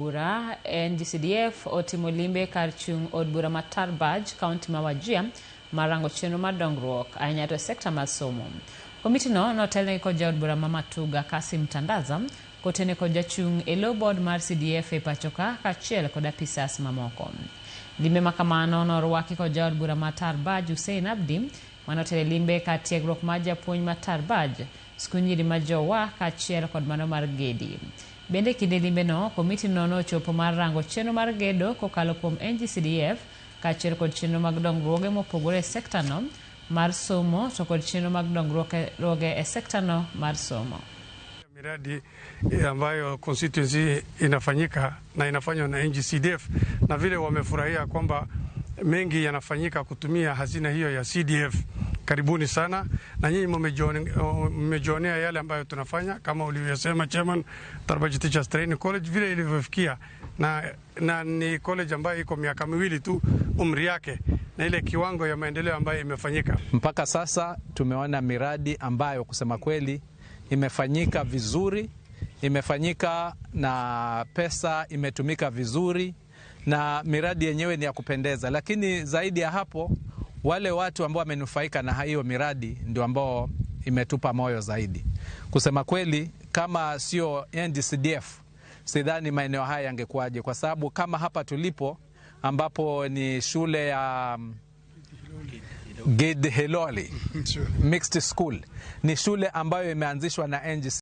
Bura NGCDF otimo limbe kar chung' od bura ma Tarbaj, kaunti ma Wajir mar rango chenro mar dongruok ahinya to e sekta mar somo. Komiti no notelnegi kod jaod bura ma Matuga Kasim Tandaza kotene kod jachung' e lo board mar CDF e pachoka kaachiel kod apisas mamoko. Limbe ma kamano norwaki kod jaod bura ma Tarbaj Hussein Abdi manotelo e limbe kar tiegruok mar japuonj ma Tarbaj, skund nyiri ma Jowa kaachiel kod mano mar Gedi. Bende kinde limbe no, komiti no nochopo mar rango chenro mar gedo kokalo kuom NGCDF kaachiel kod chenro mag dongruoge mopogore e sekta no mar somo to kod chenro mag dongruoge e sekta no mar somo. Miradi ambayo constituency inafanyika na inafanywa na NGCDF na vile wamefurahia kwamba mengi yanafanyika kutumia hazina hiyo ya CDF. Karibuni sana na nyinyi mmejionea yale ambayo tunafanya kama ulivyosema chairman, Tarbaj Teachers Training College vile ilivyofikia, na ni college ambayo iko miaka 2 tu umri yake na ile kiwango ya maendeleo ambayo imefanyika mpaka sasa. Tumeona miradi ambayo kusema kweli imefanyika vizuri, imefanyika na pesa imetumika vizuri na miradi yenyewe ni ya kupendeza, lakini zaidi ya hapo wale watu ambao wamenufaika na hiyo miradi ndio ambao imetupa moyo zaidi. Kusema kweli, kama sio NGCDF sidhani maeneo haya yangekuwaje, kwa sababu kama hapa tulipo ambapo ni shule ya Gid Hiloli Mixed School ni shule ambayo imeanzishwa na NGCDF.